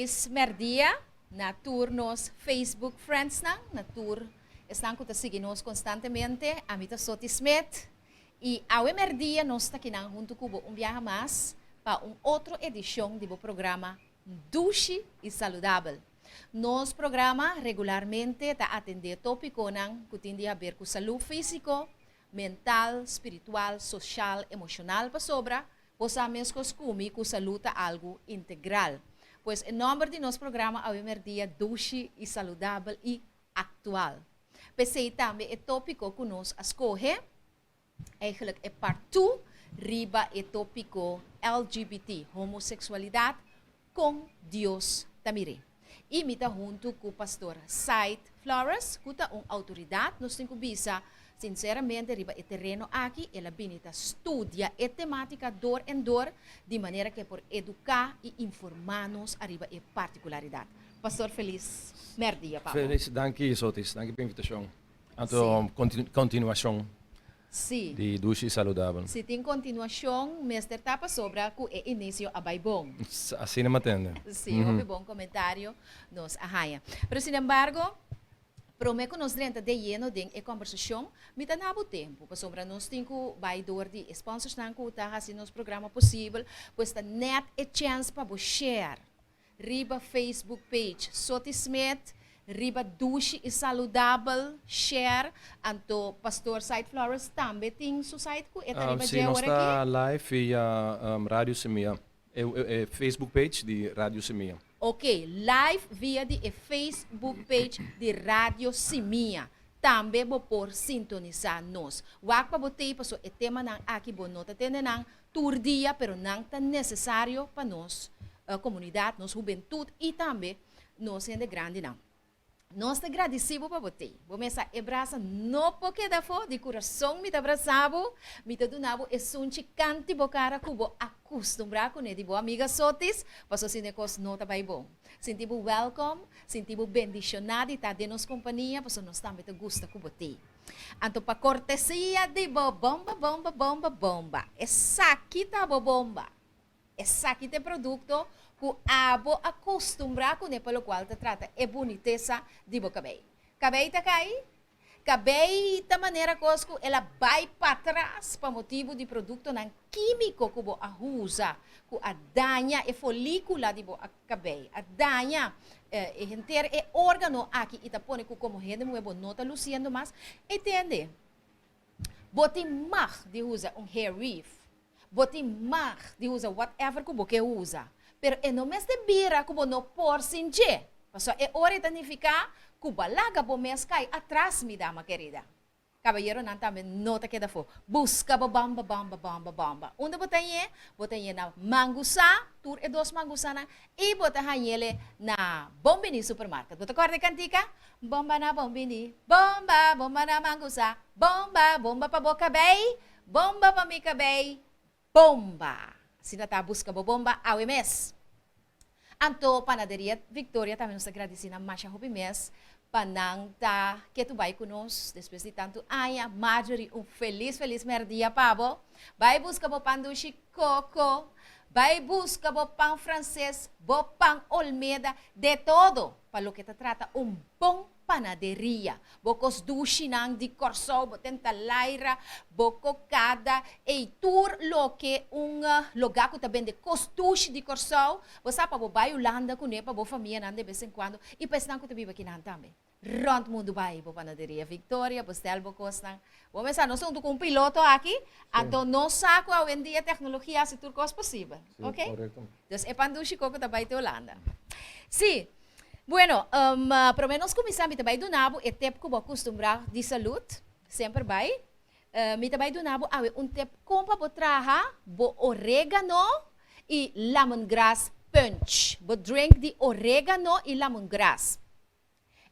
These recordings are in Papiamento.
Felis merdia na tur nos Facebook friends nan, na tur esnan ku ta sigui nos konstantemente. Ami ta Soti Smith i awe merdia nos ta kinan huntu ku bo un biaha mas pa un otro edishon di bo programa Dushi i Saludabel. Nos programa regularmente ta atendé tópikonan ku tin di haber ku salú físiko, mental, spiritual, soshal, emoshonal pasobra bo sa meskos ku mi ku salú ta algu integral. Pues e nòmber di nos programa awe merdia Dushi i Saludabel i Aktual. P'esei tambe e tópiko ku nos a skohe, eigenlijk e part two riba e tópiko LGBT, homoseksualidat, Kon Dios ta mir'é. I mi ta huntu ku Pastor Said Flores, ku ta un outoridat, nos tin ku bisa sinseramente riba e tereno aki, el a bini ta studia e temátika dor en dor, di manera ku e por eduká i informá nos ariba e partikularidat. Pastor felis mèrdia pa bo. Felis, danki Sotis, danki pa invitashon. Anto kontinuashon. Sí. Di dushi i saludabel. Si tin kontinuashon, mester ta pasobra ku e inisio a bai bon. Asina mi a tende. Sí, hopi bon komentario nos a haña. Pero sinembargo, promé ku nos drenta de yeno den e kòmbersashon, mi ta na bo tempu, pasobra nos tin ku bai dor di e sponsorsnan ku ta hasi nos programa posibel, pues ta nèt e chèns pa bo share Riba Facebook page Soti Smith, riba Dushi i Saludabel, share, anto Pastor Said Flores tambe tin su site ku e ta riba Sí, dje nos ora ta aki. live via Radio Semilla, e Facebook page di Radio Semilla. Ok, live via di e Facebook page di Radio Simia. Tambe bo por sintonisá nos. Wak pa bo tei paso e temanan aki bo no ta tende nan tur dia pero nan ta nesesario pa nos komunidat, nos hubentut i tambe nos hende grandinan. Nos ta gradisí bo pa bo tei. Bo mesa e brasa no por keda afó, di kurason mi ta brasa bo, mi ta duna bo e sunchi kanti bo kara ku bo a kustumbrá kuné di bo amiga Sotis, pasobra si no e kos no ta bai bon. Sinti bo wèlkòm, sinti bo bendishoná di ta den nos kompania, pasobra nos tambe ta gusta ku bo tei. Anto pa kortesia di bo bomba bomba bomba bomba esaki ta bo bomba esaki ta e produkto ku abo a kustumbrá kuné pa lokual ta trata e bunitesa di bo kabei. Kabei ta kai? Kabei ta manera kos ku el a bai patras pa motibu di produktonan kímiko ku bo a usa ku a daña e folíkula di bo kabei, a daña e henter e órgano aki i ta pone ku komo hende muhé bo no ta lusiendo mas. E tende, bo tin mag di usa un hair weave, bo tin mag di usa whatever ku bo ke usa, pero e no mester bira ku bo no por sin dje, pasobra e ora e ta nifiká ku bo a laga bo mes kai atras, mi dama kerida. Caballeronan tambe no ta keda afó. Busca bo bomba, bomba, bomba, bomba. Unda bo ta hañ'é? Bo ta hañ'é na Mangusá, tur e dos Mangusánan, i bo ta hañ'é na Bon Biní Supermarket. Bo ta kòrda e kantika? Bomba na Bon Biní, bomba, bomba na Mangusá, bomba, bomba pa bo kabei, bomba pa mi kabei, bomba! Asina ta, busca bo bomba awe mes. Anto Panaderia Victoria tambe nos ta gradisí nan masha hopi mes pa nan ta ketu bai ku nos despues di tantu aña. Marjorie, un felis felis mèrdia pa bo. Bai buska bo pan dushi koko, bai buska bo pan franses, bo pan olmeda, de todo pa loke ta trata un bon panaderia. Bo kos dushinan di Kòrsou, bo tenta laira, bo kokada, ei tur loke un lugá ku ta bende kos dushi di Kòrsou, bo sa pa bo bai Hulanda kuné pa bo famianan de bes en kuando i pa esnan ku ta biba kinan tambe. Rònt mundu bai bo panaderia Victoria, bo stèl bo kosnan. Bo mester sa nos ta huntu ku un piloto aki, anto nos sa ku awendia teknologia hasi tur kos posibel. Oke? Dus e pan dushi koko ta bai te Hulanda. Sí. Bueno, promé nos kuminsá mi ta bai duna bo e tep ku bo a kustumbrá di salud, semper bai. Mi ta bai duna bo awe un tep kon pa bo traha bo oregano i lemongrass punch, bo drink di oregano i lemongrass.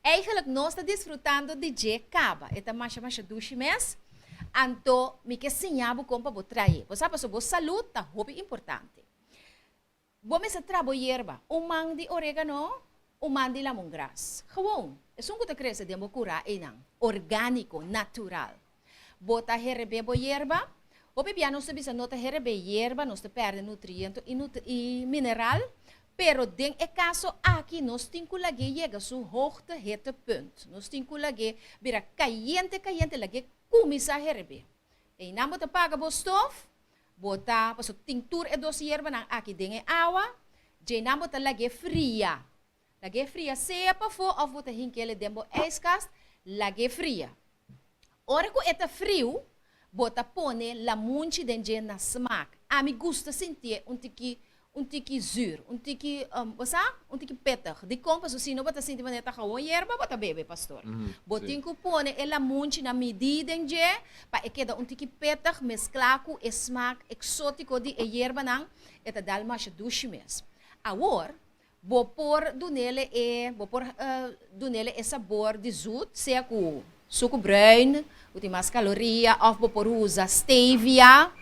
Eigenlijk nos ta disfrutando di dje kaba, e ta masha masha dushi mes, anto mi ke siña bo kon pa bo trahe. Bo sa pasobra bo salud ta hopi importante. Bo mester tra bo yerba, un man di oregano, un man di lamongras. Gewoon, esun ku ta krese den bo kurá einan, orgániko, natural. Bo ta herebé bo yerba. Hopi bia nos ta bisa no ta herebé yerba, nos ta pèrdè nutriento i i mineral. Pero den e kaso aki nos tin ku lag'é yega su hoogte hittepunt. Nos tin ku lag'é bira kayente kayente, lag'é kuminsá herebé. Einan bo ta paga bo stof, bo ta, pasobra tin tur e dos yerbanan aki den e awa, djeinan bo ta lag'é fria. Lag'é fria sea pafó òf bo ta hink'el den bo ijskast, lag'é fria. Ora ku e ta friu, bo ta pone lamunchi den dje na smak. Ami gusta sintié un tiki un tiki zuur, un tiki, bo sa? Un tiki pittig. Dikon? Pasobra si no bo ta sinti manera ta gewoon yerba bo ta bebe, pastor. Bo tin ku pone e lamunchi na midí den dje pa e keda un tiki pittig mesklá ku e smak eksótiko di e yerbanan, e ta dal masha dushi mes. Awor, Bo por dunele e bo por dunele e sabor di zoet, sea ku suku bruin, ku tin mas kaloria, òf bo por usa stevia.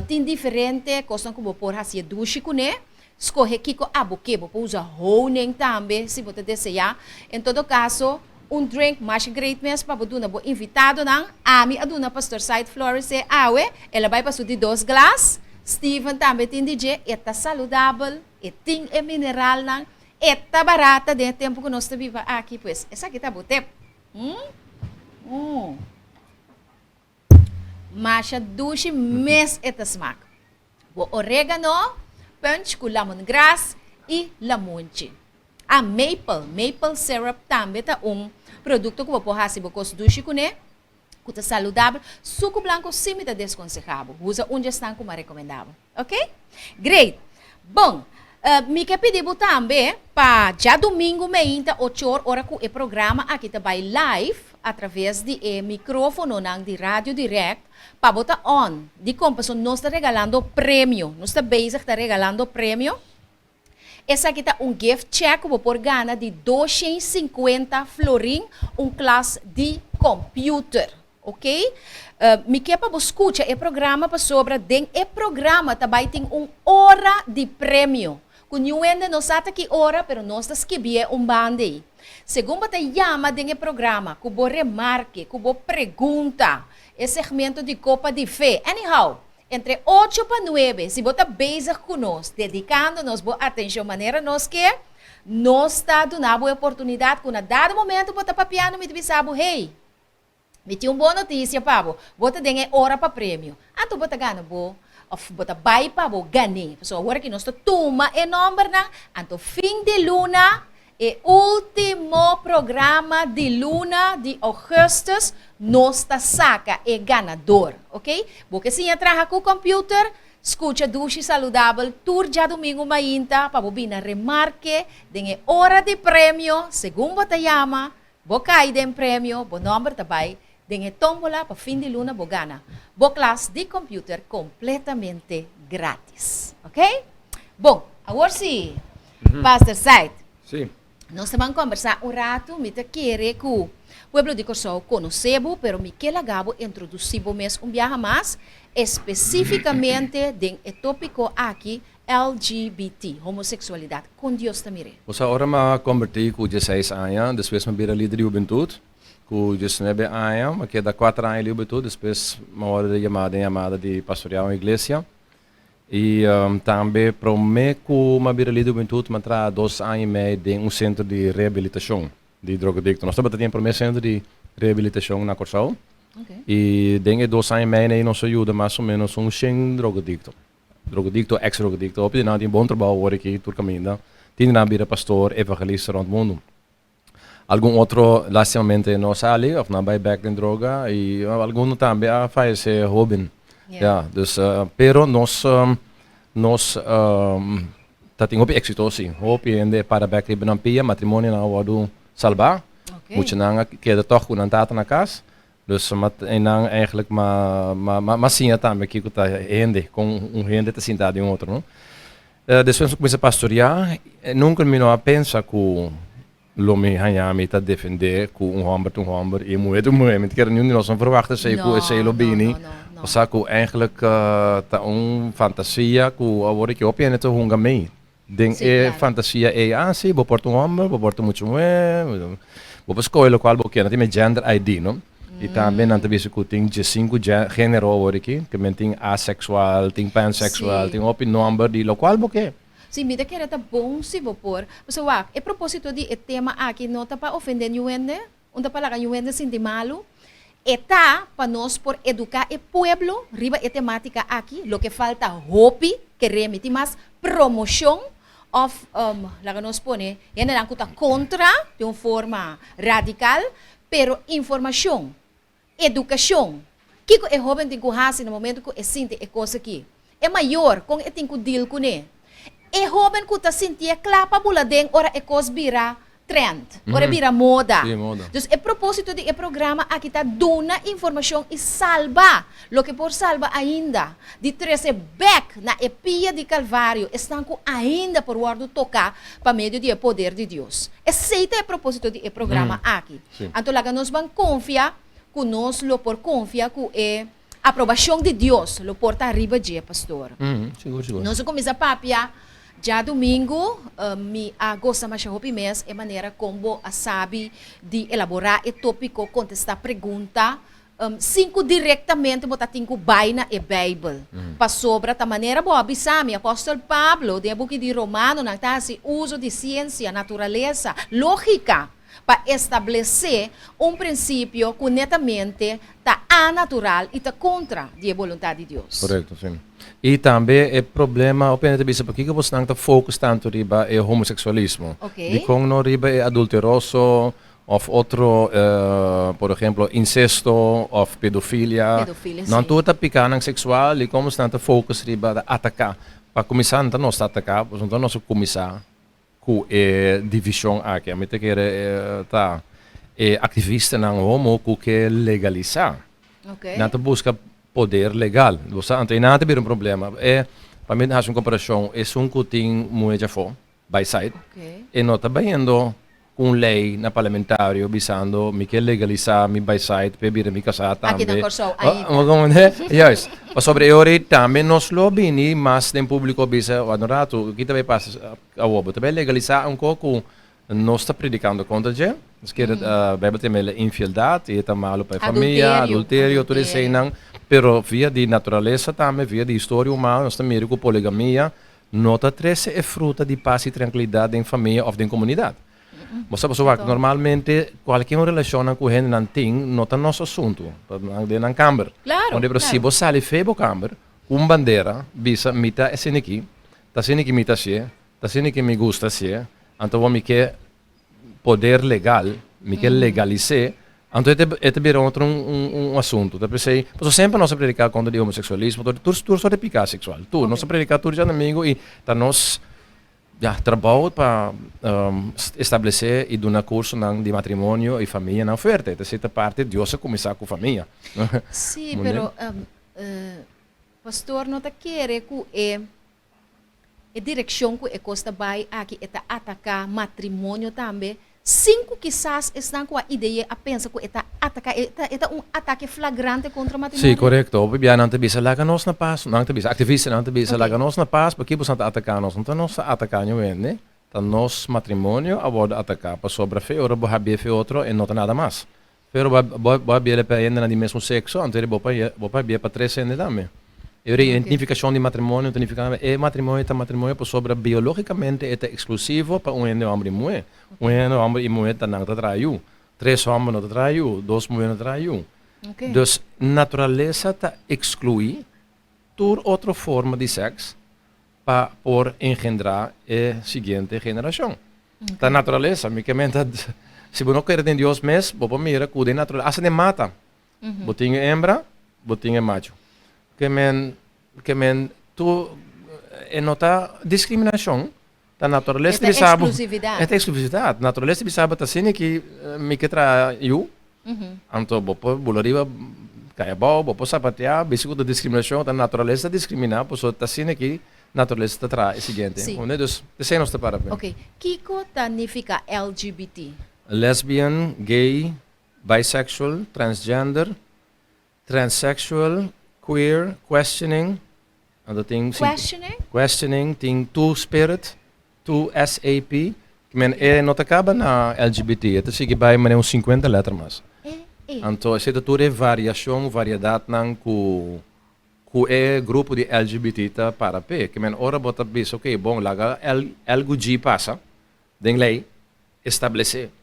Tin diferente kosnan ku bo por hasi e dushi kuné. Skohe kiko abo ke. Bo por usa honing tambe si bo ta deseá. En todo kaso, un drink masha great mes pa bo duna bo invitadonan. Ami a duna Pastor Said Flores e awe. El a bai pa su di dos glas. Steven tambe tin di dje. E ta saludabel. E tin e mineralnan, e ta barata den e tempu ku nos ta biba aki, pues esaki ta bo tep. Mm. Masha dushi mes e ta smak. Bo oregano, punch ku lemongrass i lamunchi. Ah, maple, maple syrup tambe ta un produkto ku bo por hasi bo kos dushi kuné. Ku ta saludabel. Suku blanko sí mi ta deskonsehá bo. Usa un dje esnan ku mi a rekomendá bo. Ok? Great! Bon, mi ke pidi bo tambe pa djadumingu meinta ochor ora ku e programa aki ta bai live atraves di e mikrofononan di Radio Direct pa bo ta on. Dikon? Pasobra nos ta regalando premio. Nos ta bezig ta regalando premio. Esaki ta un gift check ku bo por gana di 250 florin, un klas di computer. Ok? Mi ke pa bo skucha e programa pasobra den e programa ta bai tin un ora di premio. Ku niun hende no sa ta ki ora, pero nos ta skibié un banda ei. Segun bo ta yama den e programa, ku bo remarke, ku bo pregunta, e segmento di Kopa di Fe. Anyhow, Entre ocho pa nuebe, si bo ta bezig ku nos, dedikando nos bo atenshon manera nos ke, nos ta duna bo e oportunidat ku na dado momento bo ta papiando mi ta bisa bo, Hey, mi tin un bon notisia pa bo, bo ta den e ora pa premio. Anto bo ta gana bo, òf bo ta bai pa bo gan'é. Pasobra awor aki nos ta tuma e nòmbernan, anto fin di luna E ultimo programa di luna di augustus nos ta saca e ganador, ok? Bo ke siña traha cu computer? Scucha Dushi Saludabel tur djadumingu mainta pa bo bina remarke den e ora di premio, segun bo ta yama, bo cay den premio, bo nomber ta bay den e tombola pa fin di luna bo gana bo klas di computer completamente gratis, ok? Bon, awor si Pastor Said. Sí. Nos ta ban kombersá un ratu, mi ta kere ku pueblo di Kòrsou konosé bo, pero mi ke laga bo introdusí bo mes un biaha mas, espesífikamente den e tópiko aki, LGBT, homoseksualidat. Kon Dios ta mir'é? Bo sa, ora mi a kombertí ku dieseis aña, despues mi a bira lider di hubentut. Ku diesnuebe aña, mi a keda kuater aña di hubentut, despues mi a wòrdu yamá den yamada di pastoreá un iglesia. I tambe promé ku mi a bira lider di hubentut mi a traha dos aña i mei den un sentro di rehabilitashon di drogadikto. Nos tabata tin e promé sentro di rehabilitashon na Kòrsou i den e dos aña i mei ei nos a yuda mas o ménos un shen drogadikto, drogadikto, eks drogadikto. Hopi di nan tin bon trabou awor aki tur kaminda. Tin di nan a bira pastor, evangelista rònt mundu. Algun otro lastimamente no sali of nan bai bek den droga y algun tambe a fayece hoben. Ya, dus pero nos nos ta tin hopi exito si. Hopi hende para bek riba nan pia, matrimonionan a wordo salba. Muchanan a keda tog cu nan tata na cas. Dus einan eigenlijk ma ma siña tambe kico ta hende, con un hende ta sinta den otro, no. Despues mi kuminsá pastoriá, nunka mi no a pensa ku lo mi haña mi ta defendé ku un hòmber ta un hòmber i e muhé ta un muhé. Mi ta kere niun di nos no ferwagt esei ku esei lo bini. Osea ku eigenlijk ta un fantasia ku awor aki hopi hende ta hunga mei den e fantasia ei. Ah si, bo por ta un hòmber, bo por ta mucha muhé, bo por skohe lokual bo kier. Nan tin e gender ID no. I tambe nan ta bisa ku tin diesinku género awor aki, ke men tin aseksual, tin panseksual, tin hopi nòmber di lokual bo ke. Si, mi ta kere ta bon si bo por. Pasobra wak, e propósito di e tema aki no ta pa ofendé niun hende, un ta pa laga niun hende sinti malu. E ta pa nos por eduká e pueblo riba e temátika aki, loke falta hopi, kere mi tin mas promoshon òf laga nos pone hendenan ku ta kontra den un forma radikal, pero informashon, edukashon, kiko e hóben tin ku hasi na momento ku e sinti e kos aki, e mayor kon e tin ku deal kuné, e hóben ku ta sintié kla pa bula den ora e kos bira trend, ora e bira moda. Dus e propósito di e programa aki ta duna informashon i salba loke por salba ainda, di trese bèk na e pia di Kalvario esnan ku ainda por wòrdu toká pa medio di e poder di Dios. Esei ta e propósito di e programa aki. Anto laga nos ban konfia ku nos lo por konfia ku e aprobashon di Dios lo por ta riba dje, pastor. Nos a kuminsá papia djadumingu, mi a gosa masha hopi mes e manera kon bo a sabi di elaborá e tópiko, kontestá pregunta, sin ku direktamente bo ta tin ku bai na e Beibel. Pasobra ta manera bo a bisa mi, apòstel Pablo den e buki di Romanonan ta hasi uso di siensia, naturalesa, lógika, pa establesé un prinsipio ku netamente ta anatural i ta kontra di e boluntat di Dios. Korekto, si. I tambe e problema, hopi hende ta bisa pakiko bosnan ta focus tantu riba e homoseksualismo? Dikon no riba e adulteroso òf otro, por ehemplo, insesto òf pedofilia? Pedofilia, si. Nan tur ta pikanan seksual, dikon bosnan ta focus riba ta ataká? Pa kuminsá, no ta nos ta ataká, pasobra no ta nos a kuminsá Ku e divishon aki ami ta kere ta e aktivistanan homo ku ke legalisá. Nan ta buska poder legal. Bo sa, anto einan ta bira un problema. E, pa mi hasi un komparashon, esun ku tin muhé djafó, by side, e no ta bayendo ku un lei na parlamentario bisando mi ke legalisá mi by side p'e bira mi kasá tambe. Aki na Kòrsou ainda. Juist. Pasobra e ora ei tambe nos lo bini mas den públiko bisa, wak un ratu, ki ta bai pasa awor? Bo ta bai legalisá un kos ku nos ta predikando kontra dje? Nos kere Beibel ta yama infieldat i e ta malu pa e famia, adulterio, tur eseinan. Pero via di naturalesa tambe, via di historia humano nos ta mira ku poligamia No ta trese e fruta di pas i trankilidat den famia òf den komunidat. Bo sa pasobra wak, normalmente kualke un relashonnan ku hendenan tin no ta nos asuntu, ta nan den nan kamber. Wonder pero si bo sali fe bo kamber ku un bandera bisa mi ta esei aki, ta asina ki mi ta hasié, ta asina ki mi gusta hasié, anto bo mi ke poder legal, mi ke legalis'é, anto e ta e ta bira otro un un asuntu. Ta p'esei, pasobra semper nos a prediká kontra di homoseksualismo, tur tur tur sort di piká seksual, tur. Nos a prediká tur djadumingu i ta nos, ya, trabou pa establesé i duna kursonan di matrimonio i famianan fuerte. Ta esei ta parti, Dios a kuminsá ku famia. Sí, pero pastor no ta kere ku e E direkshon ku e kos ta bai aki e ta ataká matrimonio tambe, sin ku kisas esnan ku a ide'é a pensa ku e ta ataká, e ta e ta un atake flagrante kontra matrimonio. Sí, korekto. Hopi bia nan ta bisa, Laga nos na pas. Nan ta bisa, aktivistanan ta bisa, Laga nos na pas, pakiko boso ta ataká nos? No ta nos ta ataká niun hende, ta nos matrimonio a wòrdu ataká pasobra fe ora bo habié fe otro e no ta nada mas. Pero bo bo bo a biele pa hendenan di mesmo sexo, anto bo pa bo pa bia pa tres hende tambe. E ora e nificacion di matrimonio ta nifica e matrimonio ta matrimonio pasobra biologicamente e ta exclusivo pa un hende homber y muhe. Un hende homber y muhe ta nan ta traha yu. Tres homber no ta traha yu, dos muhe no ta traha yu. Dus naturalesa ta exclui tur otro forma di sex pa por engendra e siguiente generacion. Ta naturalesa, mi ke menta si bo no kere den Dios mes, bo por mira ku den naturalesa, asta den mata, bo tin e hembra, bo tin e macho. Ke men, ke men tur e no ta diskriminashon, ta naturalesa di bisa bo. E ta eksklusividat. E ta eksklusividat. Naturalesa di bisa bo ta asina ki mi ke traha yu, anto bo por bula riba kai abou, bo por sapatea, bisa ku ta diskriminashon, ta naturalesa ta diskriminá, pasobra ta asina ki Naturalesa ta traha e siguiente. Sí. Hone, dus esei nos ta para p'e. Ok. Kiko ta nifiká LGBT? Lesbian, gay, bisexual, transgender, transsexual, queer, questioning, anto tin Questioning? Questioning, tin two spirit, two SAP. Ki men e no ta kaba na LGBT, e ta sigui bai manera un 50 letter mas. E, e. Anto esei ta tur e variashon, variedatnan ku. Ku e grupo di LGBT ta para p'e. Ke men ora bo ta bisa ok bon laga L L ku G pasa den lei establesé.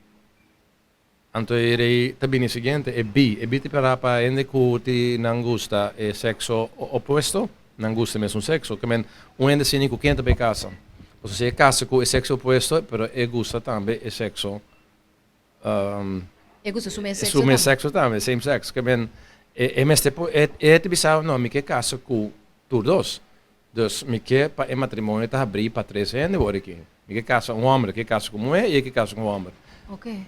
Anto e rei ta bini siguiente e B. E B ta para pa hende ku ti nan gusta e sekso opuesto, nan gusta e mesun sekso. Ke men un hende asina ku ken ta bai kasa? Pasobra si e kasa ku e sekso opuesto pero e gusta tambe e sekso E gusta su mes sexo Su mes sexo tambe, same sex. Ke men, e, e mester por, e, e ta bisa, no, mi ke kasa ku tur dos. Dus mi ke pa e matrimonio ta habrí pa tres hende wor aki. Mi ke kasa un hòmber, ke kasa ku muhé i e ke kasa ku un hòmber.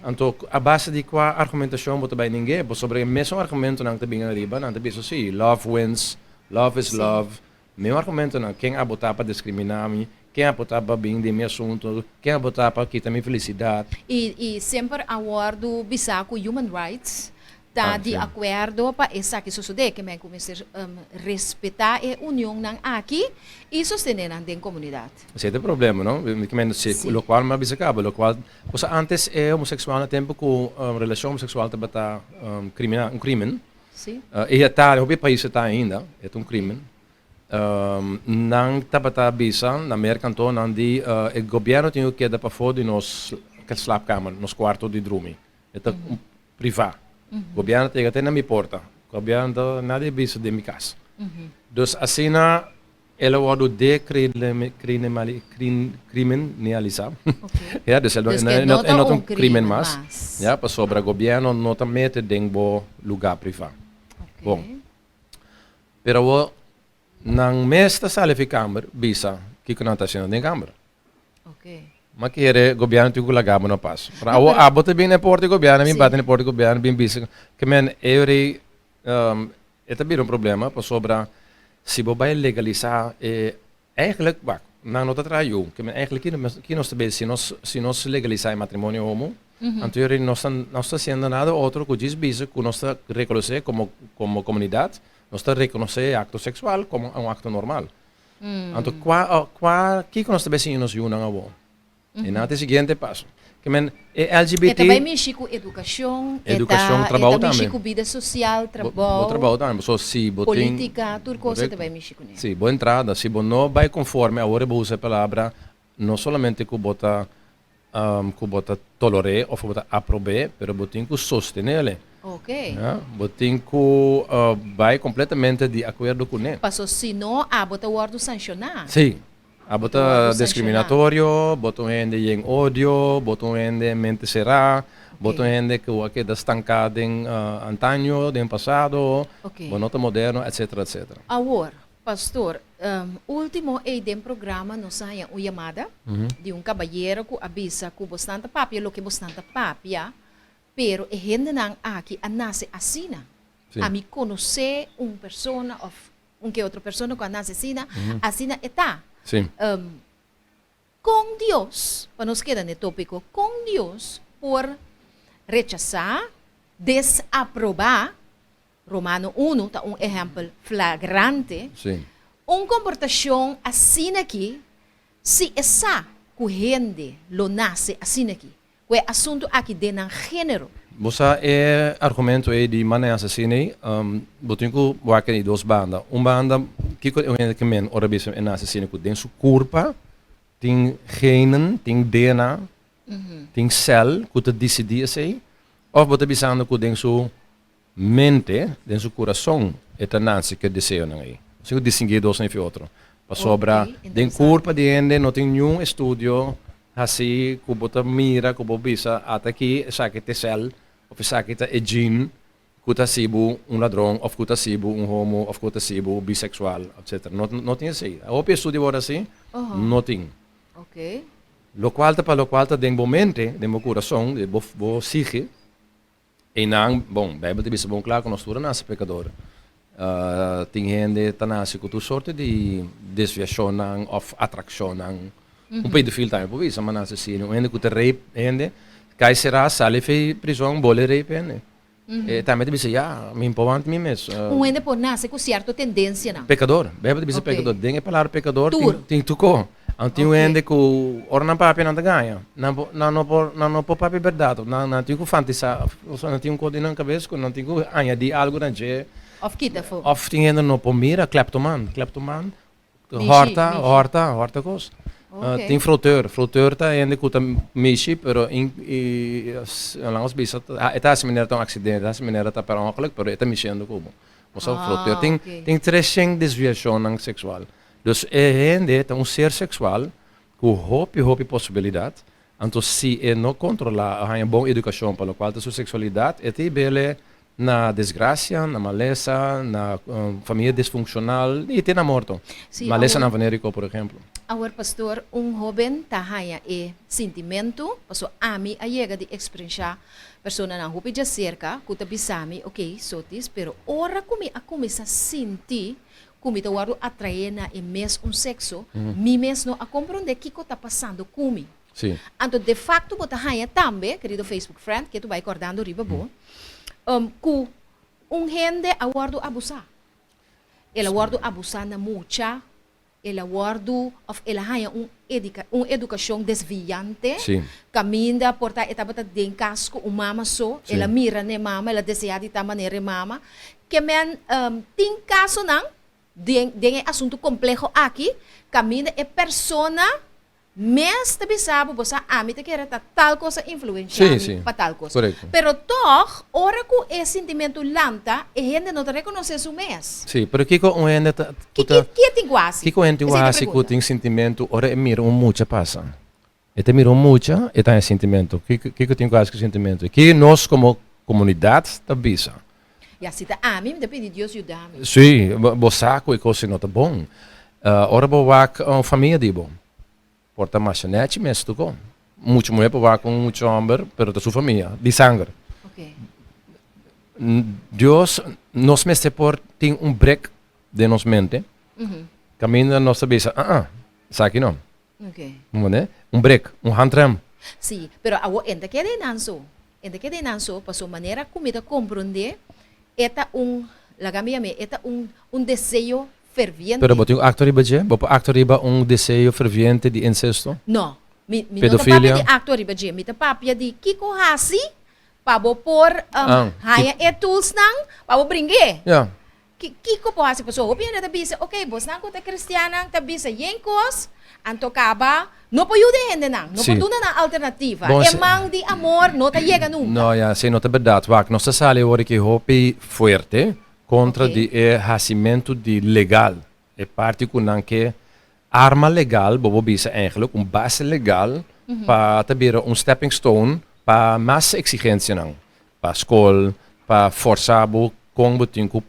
Anto, a base di kua argumentashon bo ta bai ning'é? Pasobra e mesun argumentonan ta bin ariba, nan ta bisa, sí, love wins, love is love. Mesun argumentonan, ken a botá pa diskriminá mi? Ken a botá pa bin den mi asuntu? Ken a botá pa kita mi felisidat? I i semper a wòrdu bisá ku human rights ta di akuerdo pa esaki sosodé, ke men ku mester respetá e unionnan aki i sostené nan den komunidat. Esei ta e problema, no? Ke men si lokual mi a bisa kaba, lokual, pasobra ántes e homoseksualnan tempu ku relashon homoseksual tabata kriminal, un krimen, I e ta, hopi pais e ta ainda, e ta un crimen. Nan tabata bisa na Merca anto nan di e gobierno tin cu keda pafo di nos slaapkamer, nos cuarto di drumi. E ta priva. Gobierno ta yega te na mi porta. Gobierno ta nadie bisa den mi cas. Dus asina El a wòrdu dekriminalisá. Ya, dus el no ta un krimen mas. Ya, pasobra gobièrnu no ta mete den bo lugá privá. Bon. Pero awor nan mes ta sali fi kamber bisa kiko nan ta hasiendo den kamber. Ma kere gobièrnu tin ku laga bo na pas. Pero awor abo ta bin na e porta di gobièrnu, mi bati na e porta di gobièrnu bin bisa ke men e rei E ta bira un problema pasobra si bo bai legalisá e eigenlijk wak nan no ta traha yu ke men eigenlijk ki nos ta besi si nos si nos legalisá e matrimonio homo anto yori nos ta nos ta hasiendo nada otro ku djis bisa ku nos ta rekonosé komo komo komunidat nos ta rekonosé e akto seksual komo un akto normal anto kua kua kiko nos ta bai siña nos yunan awor. E nan ta e siguiente paso. Ke men e LGBT. E ta bai mishi ku edukashon, e ta trabou tambe. Mishi ku bida sosial, trabou. Bo trabou tambe, pasobra si bo tin. Politika, tur kos e ta bai mishi kuné. Si, bo entrada, si bo no bai konforme, awor e bo usa e palabra, no solamente ku bo ta ku bo ta toler'é òf ku bo ta aprob'é, pero bo tin ku sostenel'e. Ok. Bo tin ku bai kompletamente di akuerdo kuné. Paso si no, abo ta wòrdu sanshoná. Si. Abo ta discriminatorio, bo ta un hende yen odio, bo ta un hende mente cerá, bo ta un hende cu a keda stanká den antaño, den pasado, bo no ta moderno, etcetera, etcetera. Awor, pastor, ultimo ei den programa nos a haña un yamada di un cabayero cu a bisa cu bosnan ta papia loke bosnan ta papia, pero e hendenan aki a nace asina. Ami conoce un persona of Un ke otro persona ku a nase asina, asina e ta. Kon Dios, pa nos keda na e tópiko, kon Dios por rechasá, desaprobá, Romano unu ta un ehèmpel flagrante, un komportashon asina aki si e sa ku hende lo nase asina aki? Ku e asuntu aki den nan género. Bo sa e argumento ei di manda e asesino ei, bo tin ku wak di dos banda. Un banda, kiko e hende ke men ora bisa e na asesino ku den su kurpa tin genen, tin DNA, tin sèl ku ta disidí esei? Òf bo ta bisando ku den su mente, den su kurason e ta nase ku e deseonan ei? Bo tin ku distinguí e dosnan efi otro. Pasobra den kurpa di hende no tin niun estudio Hasi ku bo ta mira ku bo bisa ata aki esaki ta e sèl òf esaki ta e gene ku ta hasi bo un ladron òf ku ta hasi bo un homo òf ku ta hasi bo biseksual etcetera. No no tin esei. Hopi estudio wòrdu hasi, no tin. Lokual ta pa lokual ta den bo mente, den bo kurason, den bo bo psíke. Einan, bon, Bijbel ta bisa bon kla ku nos tur a nase pekador. Tin hende ta nase ku tur sorte di desviashonnan òf atrakshonnan. Un pedofil tambe por bisa, ma nase asina. Un hende ku ta rape hende, kai será, sali fei prizon, bole rape hende. E tambe ta bisa, ya, mi por wanta mi mes. Un hende por nase ku sierto tendensianan. Pekador. Bijbel ta bisa pekador. Den e palabra pekador tin tur ko. Anto tin un hende ku ora nan papia nan ta gaña. Nan por nan no por nan no por papia bèrdat. Nan nan tin ku fantisá, osea nan tin un kos den nan kabes ku nan tin ku añadí algu na dje. Of kita afó. Of tin hende no por mira, kleptoman, kleptoman, Mishi, horta, mishi. horta, horta kos. Tin fraudeur, fraudeur ta hende ku ta mishi pero in i laga nos bisa e ta hasi manera ta un aksidente, e ta hasi manera ta per ongeluk pero e ta mishiendo ku bo. Bo sa fraudeur. Tin tin treshen desviashonnan seksual. Dus e hende ta un ser seksual ku hopi hopi posibilidat, anto si e no kontrolá o haña bon edukashon pa lokual ta su seksualidat e ta hib'el na desgracia, na malesa, na famia disfuncional y te na morto. Sí, Malesanan awor, venerico, por ehemplo. Awor pastor, un hoben ta haña e sintimentu, paso ami a yega di experiencia personanan hopi djacerca cu ta bisa mi, ok, Sotis, pero ora cu mi a cuminsa sinti cu mi ta wordo atrae na e mes un sexo, mi mes no a comprende kico ta pasando cu mi. Sí. Anto de facto bo ta haña tambe, querido Facebook friend, ke tu bai cordando riba bo, cu un hende a wordo abusa. El a wordo abusa na mucha, el a wordo of el a haña un edica un educacion desviante, caminda por ta e tabata den cas cu un mama so, el a mira n'e mama, el a desea di ta manera e mama. Ke men tin casonan den den e asunto compleho aki, caminda e persona Mes ta bisa bo, bo sa ami ta kere ta tal kos a influenshá mi pa tal kos. Pero tòg, ora ku e sintimentu lanta, e hende no ta rekonosé su mes. Sí, pero kiko un hende ta, ku ta. Ki e tin ku hasi? Kiko un hende tin ku hasi ku tin sintimentu ora e mira un mucha pasa? E ta mira un mucha, e ta haña sintimentu. Kiko, kiko tin ku hasi ku sintimentu? Ki nos komo komunidat ta bisa? Ya, si ta ami, mi ta pidi Dios yuda mi. Sí, bo sa ku e kos no ta bon. Ora bo wak un famia di bo, por ta masha nèchi mes tu kon. Mucha muhé por wak un mucha hòmber, pero ta su famia, di sanger. Dios, nos mester por tin un brek den nos mente, kaminda nos ta bisa, ah, ah, esaki no. Un brek, un handrem. Sí, pero awor e no ta keda einan so. E ta keda einan so pasobra manera ku mi ta komprondé e ta un, laga mi yam'é, e ta un un deseo ferviente. Pero bo tin un akto riba dje? Bo por akto riba un deseo ferviente di insesto? No, mi mi no ta papia di akto riba dje, mi ta papia di kiko hasi pa bo por haña e toolsnan pa bo bring'é. Kiko por hasi? Pasobra hopi hende ta bisa, ok, bosnan ku ta kristiannan ta bisa yen kos, anto kaba no por yuda e hendenan, no por duna nan alternativa. E man di amor no ta yega nunka. No, ya, esei no ta bèrdat. Wak, nos ta sali awor aki hopi fuerte kontra di e hasimentu di legal, e parti ku nan ke arma legal, bo por bisa eigenlijk un base legal pa ta bira un stepping stone pa mas eksigensianan. Pa skol, pa forsa bo kon bo tin ku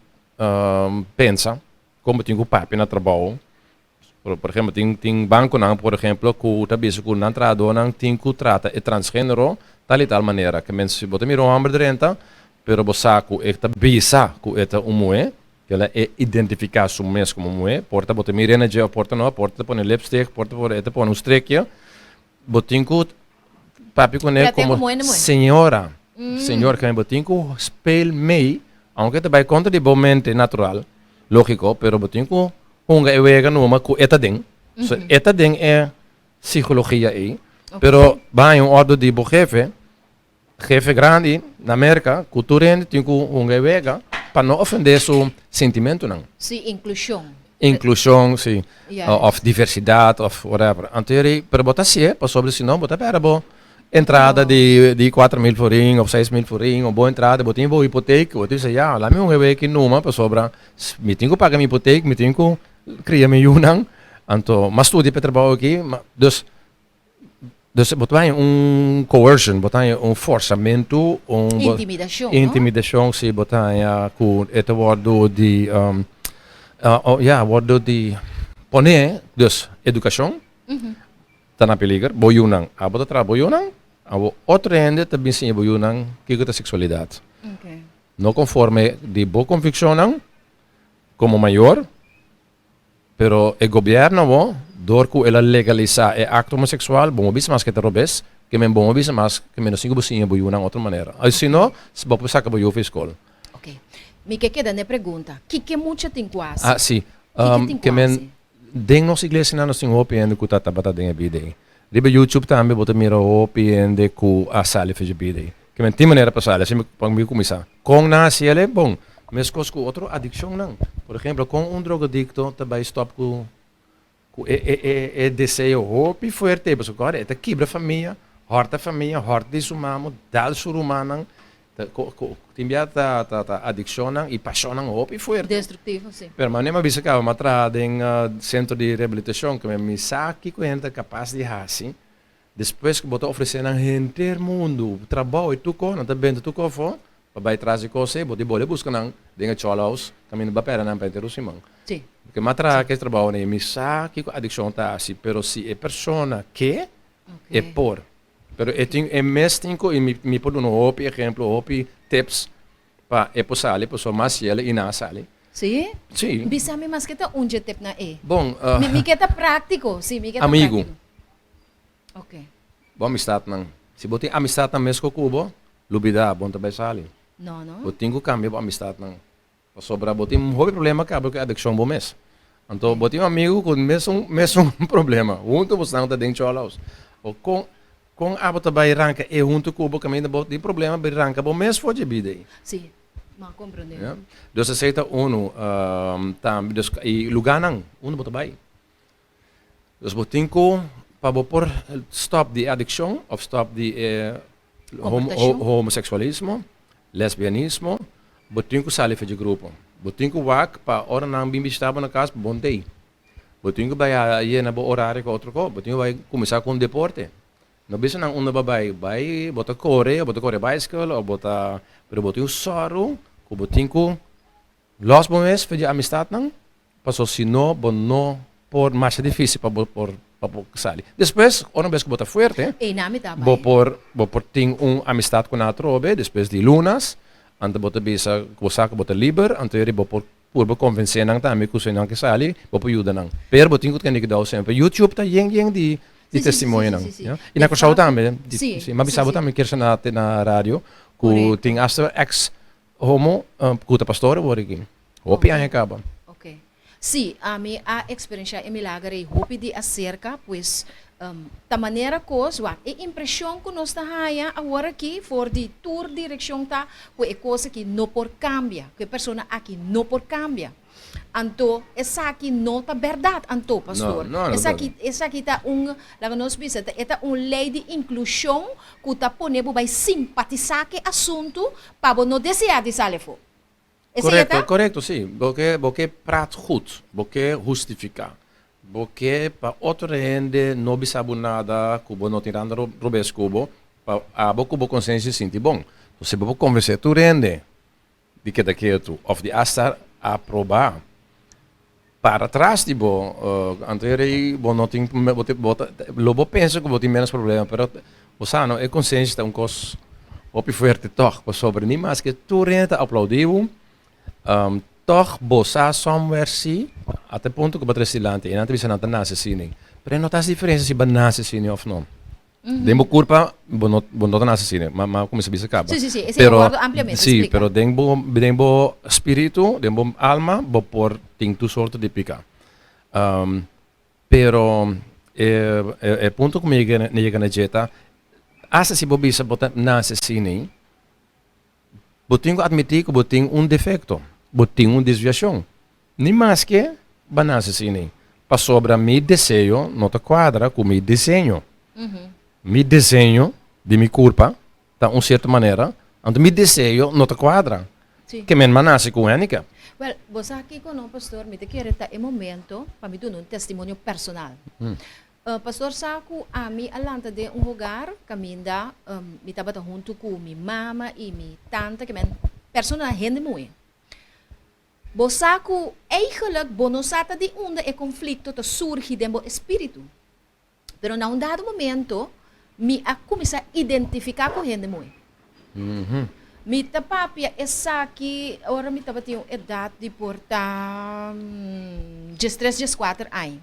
pensa, kon bo tin ku papia na trabou. Por ehempel, tin tin bankonan por ehempel ku ta bisa ku nan trahadónan tin ku trata e transgenero tal i tal manera. Ke men si bo ta mira un hòmber drenta, pero bo sa ku e ta bisa ku e ta un muhé, kila e identifiká su mes komo muhé, por ta bo ta mir'é na dje òf por ta no, por ta ta pone lipstick, por ta e ta pone un strekje, Bo tin ku papia kuné komo señora. Señor, kende bo tin ku speel mee, aunke ta bai kontra di bo mente natural, lógiko, pero bo tin ku hunga e wega numa ku e ta den. So, e ta den e psikologia ei. Pero bo haña un òrdu di bo hefe, hefe grandi na Merka, ku tur hende tin ku hunga e wega pa no ofendé su sentimentunan. Sí, inklushon. Inklushon, sí. Òf diversidat òf whatever. Anto yeri, pero bo ta hasié pasobra si no bo ta pèrdè bo entrada di di 4000 florin òf 6000 florin, un bon entrada, bo tin bo hipotek, bo ta bisa ya, laat mi hunga e wega aki numa pasobra mi tin ku paga mi hipotek, mi tin ku kria mi yunan, anto m'a studia pa e trabou aki, dus Dus bo ta haña un coercion, bo ta haña un forzamentu, un Intimidacion, no? Intimidacion, si, bo ta haña ku e ta wòrdu di ya, wòrdu di pone, dus edukashon ta na peliger, bo yunan, abo ta traha bo yunan, abo otro hende ta bin siña bo yunan kiko ta seksualidat. No konforme di bo konvikshonnan komo mayor. Pero e gobierno awor, door cu el a legalisa e acto homosexual, bo no bisa mas cu e ta robes, ke men bo no bisa mas ke men no sinti cu bo siña bo yunan otro manera. Ay si no, bo por saca bo yu for e scol. Ok. Mi ke keda n'e pregunta, kiko mucha tin cu haci? Ah, si. Kiko tin Ke cu men, haci? den nos iglesianan nos tin hopi hende cu ta tabata den e bida ey. Riba YouTube tambe bo ta mira hopi hende cu a sali for dje bida ey. Ke men tin manera pa sali, asina mi cuminsa. Con nan haci el? Bon. Meskos ku otro adikshonnan. Por ehempel, kon un drogadikto ta bai stòp ku ku e e e e deseo hopi fuerte, pasobra kòrda e ta kibra famia, hòrta famia, hòrta di su mamo, dal su rumannan, ta ku ku tin bia ta ta ta adikshonnan i pashonnan hopi fuerte. Destruktivo, si. Pero manera mi a bisa kaba, mi a traha den sentro di rehabilitashon, ku mi sa kiko hende ta kapas di hasi Despues ku bo ta ofresé nan henter mundu trabou i tur kos, nan ta benta tur kos afó pa bai tras di kos ei. Bo tin bole buska nan den e chòlhouse kaminda bo a pèrdè nan pa henter un siman. Porque mi a traha kes trabounan ei, mi sa kiko adikshon ta hasi, pero si e persona ke, e por. Pero e tin e mes tin ku, i mi por duna hopi ehemplo, hopi tips pa e por sali, pasobra mas yele i nan a sali. Sí? Sí. Bisa mi maske ta un dje tipnan ei. Bon, Mi ke ta práktiko, sí, mi ke ta Amigu. práktiko. Ok. Bo amistatnan. Si bo tin amistatnan mesko ku bo, lubidá, bo no ta bai sali. No, no. Bo tin ku kambia bo amistatnan. Pasobra bo tin hopi problema kaba ku e adikshon bo mes. Anto bo tin un amigu ku mesun mesun problema. Huntu bosnan ta den chòlòs. O kon kon abo ta bai ranka e huntu ku bo kaminda bo tin problema bai ranka bo mes for dje bida ei. Sí, m'a komprondé. Ya. Dus esei ta unu. Tambe dus i lugánan unda bo ta bai. Dus bo tin ku pa bo por stòp di e adikshon òf stòp di e homoseksualismo, lesbianismo, bo tin ku sali for dje grupo. Bo tin ku wak pa ora nan bin bishita bo na kas bo no t'ei. Bo tin ku bai a yena bo orario ku otro kos. Bo tin ku bai kuminsá ku un deporte. No bisa nan unda bo a bai, bai bo ta kore, bo ta kore baiskel òf bo ta, pero bo tin un sòru ku bo tin ku Los bo mes for di amistatnan, paso si no bo no por masha dificil pa bo por pa bo sali. Despues ora bes ku bo ta fuerte, bo por bo por tin un amistad ku nan atrobe despues di lunas, anto bo ta bisa ku bo sa ku bo ta liber, anto yeri bo por purba konvensé nan tambe ku si nan ke sali bo por yuda nan. Pero bo tin ku tene kudou semper. YouTube ta yen yen di di testimonionan, ya. I na Kòrsou tambe, mi a bisa bo tambe kier na na radio ku tin asta ex Homo ku ta pastor awor aki. Hopi aña kaba. Ok. Sí, ami a eksperenshá e milager ei hopi di aserka, pues ta manera kos, wak, e impreshon ku nos ta haña awor aki for di tur direkshon ta ku e kos aki no por kambia, ku e persona aki no por kambia. Anto esaki no ta bèrdat anto, pastor. No, no, no Esaki, esaki ta un, laga nos bisa, ta e ta un lei di inklushon ku ta pone bo bai simpatisá ku e asuntu pa bo no deseá di sali afó. Esei e Korekto, ta? korekto, sí. Bo ke, bo ke prat goed, bo ke hustifiká. Bo ke pa otro hende no bisa bo nada ku bo no tin randa robes ku bo, pa abo ku bo konsensia sinti bon. Si bo por konvensé tur hende di keda ketu of di asta aproba para tras di bo anto e rei bo no tin bo ta lo bo pensa ku bo tin menos problema pero bo sa no e konsensia ta un kos hopi fuerte tog pasobra ni maske tur hende ta aplaudi bo tog bo sa somewhere si ata e punto ku bo ta resi dilanti e nan ta bisa nan ta nase asina pero e no ta hasi diferensia si bo a nase asina of no. Den bo kurpa bo no bo no ta nase asina, ma ma kuminsá bisa kaba. Sí, sí, sí, esei a wòrdu ampliamente Sí, splika. pero den bo den bo spiritu, den bo alma bo por tin tur sorto di piká. Pero e e punto ku mi yega mi yega na dje ta, asta si bo bisa bo ta nase asina, bo tin ku atmití ku bo tin un defekto, bo tin un desviashon. Ni maske bo a nase asina, pasobra mi deseo no ta kuadra ku mi diseño. Mi diseño di mi kurpa ta un sierto manera, anto mi deseo no ta kuadra. Ke men m'a nase ku un handicap. Wèl, bo sa kiko no, pastor, mi ta kere ta e momento pa mi duna un testimonio personal. Pastor sa ku ami a lanta den un hogar kaminda mi tabata huntu ku mi mama i mi tanta, ke men personanan hende muhé. Bo sa ku eigenlijk bo no sa ta di unda e konflikto ta surgi den bo espíritu. Pero na un dado momento mi a kuminsá identifiká ku hende muhé. Mi ta papia esaki ora mi tabatin un edat di por ta diestres, dieskuater aña.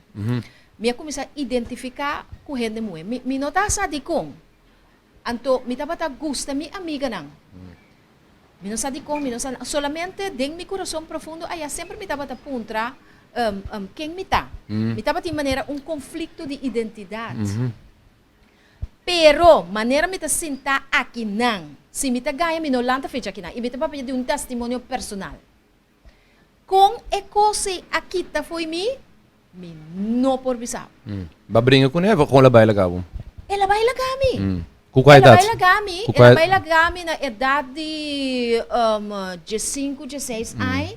Mi a kuminsá identifiká ku hende muhé. Mi mi no ta sa dikon. Anto mi tabata gusta mi amiganan. Mi no sa dikon, mi no sa, solamente den mi kurason profundo aya semper mi tabata puntra ken mi ta. Mi tabatin manera un konflikto di identidat. Pero manera mi ta sinta akinan, si mi ta gaña mi no lanta fecha akinan i mi ta papia di un testimonio personal. Kon e kos ei a kita fo'i mi, mi no por bisa bo. Bo a bringa kuné of kon el a bai laga bo? El a bai laga mi. Ku kua El a edat? bai laga mi, Ku el kua a bai laga mi na edat di diesinku, dieseis aña.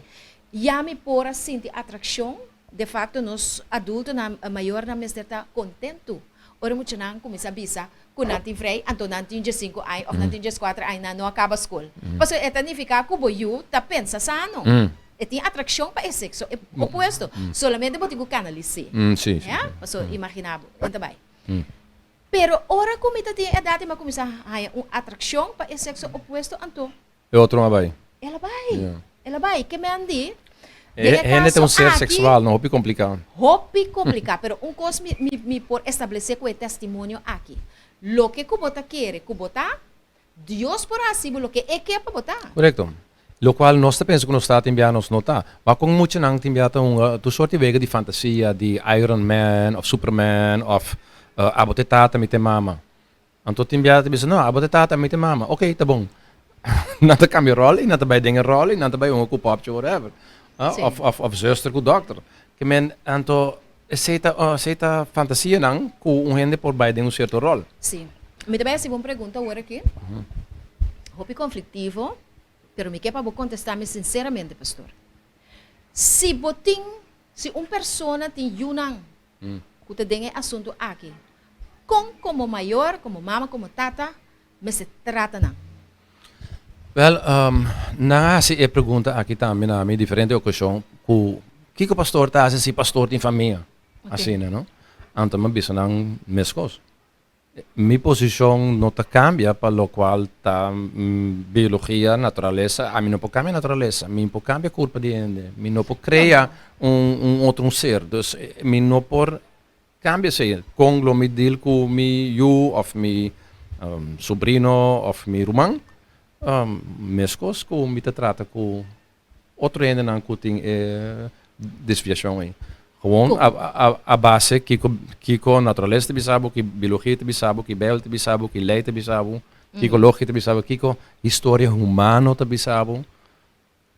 Ya mi por a sinti atrakshon. De fakto nos adultonan, mayornan mester ta kontentu ora muchanan kuminsá bisa ku nan tin vrij, anto nan tin diesinku aña òf nan tin dieskuater aña, nan no a kaba skol. Pasobra e ta nifiká ku bo yu ta pensa sano. E tin atrakshon pa e sekso opuesto. Solamente bo tin ku kanalis'é. Ya? Pasobra imaginá bo, e ta bai. Pero ora ku mi ta tin e edat i mi a kuminsá haña un atrakshon pa e sekso opuesto, anto. E otro a bai. El a bai. El a bai. Ke men di? Den e Hende ta un ser seksual, no? Hopi kompliká. Hopi kompliká. Pero un kos mi, mi, mi por establesé ku e testimonio aki. Loke ku bo ta kere ku bo ta, Dios por hasi bo loke E ke pa bo ta. Korekto. Lokual nos ta pensa ku nos ta, tin bia nos no ta. Wak kon muchanan tin bia ta hunga tur sort di wega di fantasia, di Iron Man òf Superman òf abo ta e tata, mi ta e mama. Anto tin biaha ta bisa, no, abo ta tata, ami ta mama. Ok, ta bon. Nan ta cambia rol y nan ta bay den e rol y nan ta bay hunga cu popchi whatever. Ah, of, of, of zuster cu dokter. Ke men, anto, esey ta, esey ta fantasianan cu un hende por bay den un cierto rol. Sí. Mi ta bay haci bo un pregunta awor aki. Hopi conflictivo, pero mi ke pa bo contesta mi sinceramente, pastor. Si bo tin, si un persona tin yunan ku ta den e asuntu aki, kon komo mayor, komo mama, komo tata mester trata nan? Wèl, nan a hasi e pregunta aki tambe na mi diferente okashon ku kiko pastor ta hasi si pastor tin famia? Asina, no? Anto mi a bisa nan meskos. Mi posishon no ta kambia pa lokual ta biologia, naturalesa. Ami no por kambia naturalesa, mi por kambia kurpa di hende, mi no por krea un un otro un ser. Dus mi no por kambia esei. Kon lo mi deal ku mi yu òf mi sobrino òf mi ruman? Meskos ku mi ta trata ku Otro hendenan ku tin e desviashon ei. Gewoon a base kiko kiko naturalesa ta bisa bo, ki biologia ta bisa bo, ki Bijbel ta bisa bo, ki lei ta bisa bo, kiko logika ta bisa bo, kiko historia humano ta bisa bo.